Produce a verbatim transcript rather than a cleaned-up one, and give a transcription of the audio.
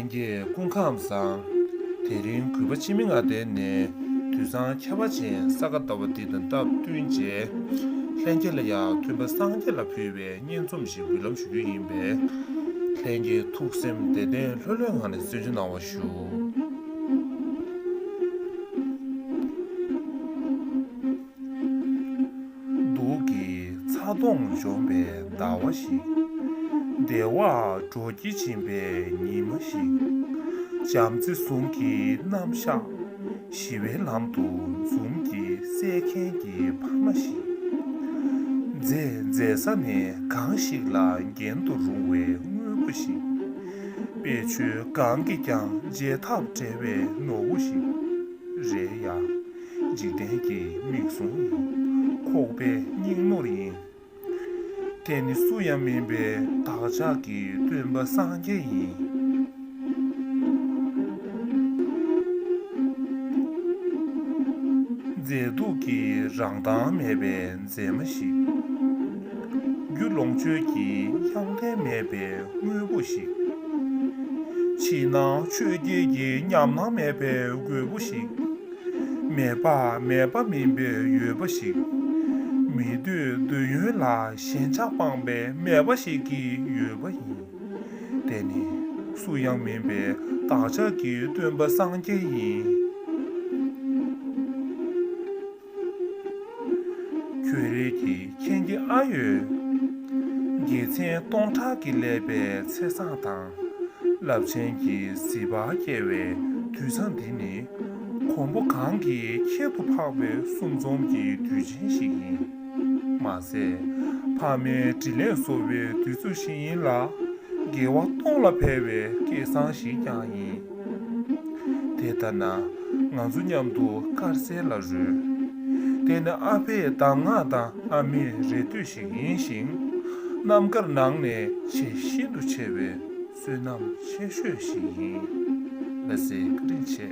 ལྷན་རྒྱས་སྐུ་ཁམས་བཟང་། དེ་རིང་གུས་པ་འཆི་མེད་ངག་དབང་ནས་དུས་བཟང་ཁྱད་པར་ཅན་ས་ག་ཟླ་བ་འདི་དང་སྟབས་བསྟུན་བྱས། ལྷན་རྒྱས་ལ་ཡང་སྟོན་པ་སངས་རྒྱས་ལ་ཕུལ་བའི་བསྙེན་རྩོམ་ཞིག་འབུལ་ལམ་ཞུ་རྒྱུ་ཡིན་པས། ལྷན་རྒྱས་ཐུགས་སེམས་བདེ་ལྡན་ལྷོད་ལྷོད་ངང་ནས་གསན་བཞེས་གནང་བ་ཞུ། སྡུག་གི་ཚ་གདུང་འཇོམས་པའི་ཟླ་བ་ཞིག། བདེ་བ་དྲོད་ཀྱིས་བྱིན་པའི་ཉི་མ་ཞིག། བྱམས་བརྩེ་ཟུང་གི་རྣམ་གཞག། ཞི་བའི་ལམ་དུ་འཛུམ་གྱིས་གསལ་མཁན་གྱི་ཕ་མ་ཞིག། མཛེས་མཛེས་ས་ནས་གང་ཞིག་ལ་རྒྱན་དུ་རུང་བའི་དངོས་པོ་ཞིག། དཔེ་ཆོས་གང་གིས་ཀྱང་བརྗེད་ཐབས་བྲལ་བའི་ནོར་བུ་ཞིག། རེད་ཡ། འཇིག་རྟེན་གྱི་མིག་ཟུང་ཡིན། ཁོག་པའི་སྙིང་ནོར་ཡིན། དེ་ནི་སུ་ཡང་མིན་པའི་བདག་ཅག་གི་སྟོན་པ་སངས་རྒྱས་ཡིན། མཛེས་སྡུག་གི་རང་མདངས་མེད་པའི་མཛེས་མ་ཞིག། རྒྱུ་ལོངས་སྤྱོད་ཀྱི་དབྱངས་ལྡན་མེད་པའི་དངོས་པོ་ཞིག། ཕྱི་ནང་ཆོས་བརྒྱད་ཀྱི་ཉམས་སྣང་མེད་པའི་རྒོད་པོ་ཞིག། མེད་པ་མེད་པ་མིན་པའི་འོད་པ་ཞིག། མི་འདོད་འདོད་ཡོན་ལ་ཞེན་ཆགས་སྤངས་པའི་མོས་པ་ཞིག་གི་འོད་པ་ཡིན། དེ་ནི་སུ་ཡང་མིན་པའི་བདག་ཅག་གི་སྟོན་པ་སངས་རྒྱས་ཡིན། ཁྱོད་རེད་ཀྱི་མཁྱེན་གྱི་ཨ་ཡོད། དགེ་མཚན་སྟོང་ཕྲག་གིས་བསླད་པའི་ཚེས་བཟང་དང་། རླབས་ཆེན་གྱི་གཟི་འབར་སྐྱེ་བའི་དུས་བཟང་འདི་ནི། གོང་བུ་གང་གིས་ཁྱད་དུ་འཕགས་པའི་གསུང་རྩོམ་གྱི་དུས་ཆེན་ཞིག་ཡིན། མ་ཟད། ཕ་མའི་དྲིན་ལན་གསོ་བའི་དུས་ཚོད་ཞིག་ཡིན་ལ། དགེ་བ་སྟོང་ལ་འཕེལ་བའི་སྐལ་བཟང་ཞིག་ཀྱང་ཡིན། དེ་ལྟ་ན། ང་ཚོ་མཉམ་དུ་དཀར་ཟས་ལ་རོལ། དེ་ནི་ཨ་ཕའི་གདམས་ངག་དང་ཨ་མའི་རེ་ལྟོས་ཤིག་ཡིན་ཞིང་། རྣམ་དཀར་ནང་ནས་ཆེས་ཤིན་ཏུ་ཆེ་བའི་བསོད་ནམས་ཆེ་ཤོས་ཤིག་ཡིན། ལགས་སེ། བཀའ་དྲིན་ཆེ།